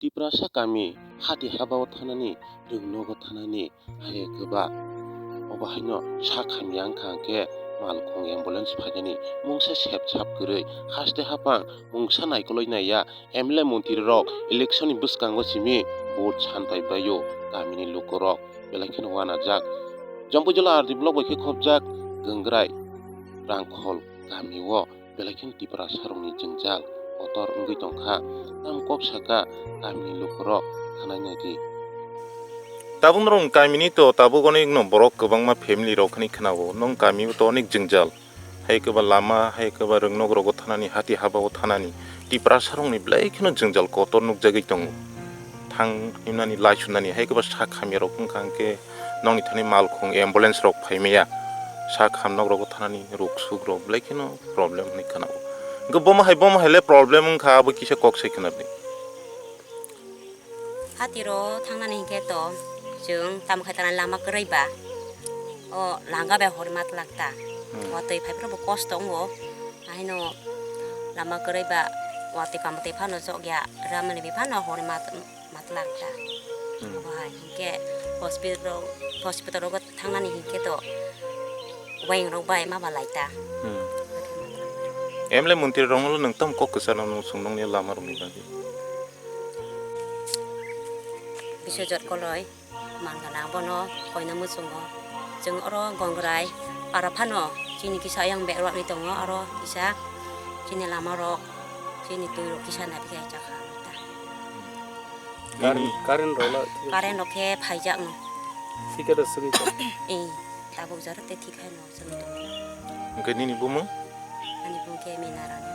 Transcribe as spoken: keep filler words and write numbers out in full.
Tiprasa kami hati habao thanani, rwngnogo thanani, hai khe ba obo haino sak hamya wngkha hwnkhe malkhung ambulance phainani mungsa sep sap kwrwi haste haphang mungsa naikolwi naiya M L A montri rok election ni bwskango simi vote san pai baio kamini lukurok belai kheno uanajak. Jampuijala R D block bai khe khopjak Gangrai Rangkhol kamio belai kheno Tiprasarokni jwngjal kotor wngwi tongkha. Tamo kok saka kamini lukurok thanai naidi. Tabuk norok kamini to tabuk onek no borok kwbangma family rok hinwi khwnao, nong kamio to onek jwngjal. Hai khe ba lama, hai khe ba rwngnok rogo thanani, hati habao thanani, Tiprasarokni belai kheno jwngjal kotor nukjagwi tongo. Thang himnani, lai sunani, hai khe ba sak hamya rok wngkha hwnkhe nokni thani malkhung ambulance rok phaimaya. Sak hamnok rogo thanani, ruk suk rok belai kheno problem hinwi khwnao. Hwnkhe bomo hai, bomo hai le problem wngkha, abo kisa kok sai khwnadi. Hatiro thangnani hinkhe to chwng tamo khai tanai lama kwrwi ba. O langa bai hori ma twlak ta. Hmm. Watwi phaiphuru bo kosto wngo. Ahino lama kwrwi ba watwi kamtwi phano chokya ramani bi phano hori ma, ma twlak ta. Hmm. Obo hai hinkhe hospital, hospital rogo thangnani hinkhe to wayang rok bai ma ba lai ta. Hmm. M L A montri rokno nwng tamo kok kwchano nwng swng nokni lama rokni bagwi? Biswajot Koloi, man gana bono koina muchungo. Chwng oro Gongrai, aro phano chini kisa ayang berwakni tongo, aro kisa chini lama rok, chini twi rok kisa nabi khai chakha ta. Current, current rok la? Current rok khe phaijak no. Thik khe da swgwi tong? Ee, tabuk jora te thik hai no swgwi tong. Hwnkhe nini bumung? Ani bumung khe Minarani.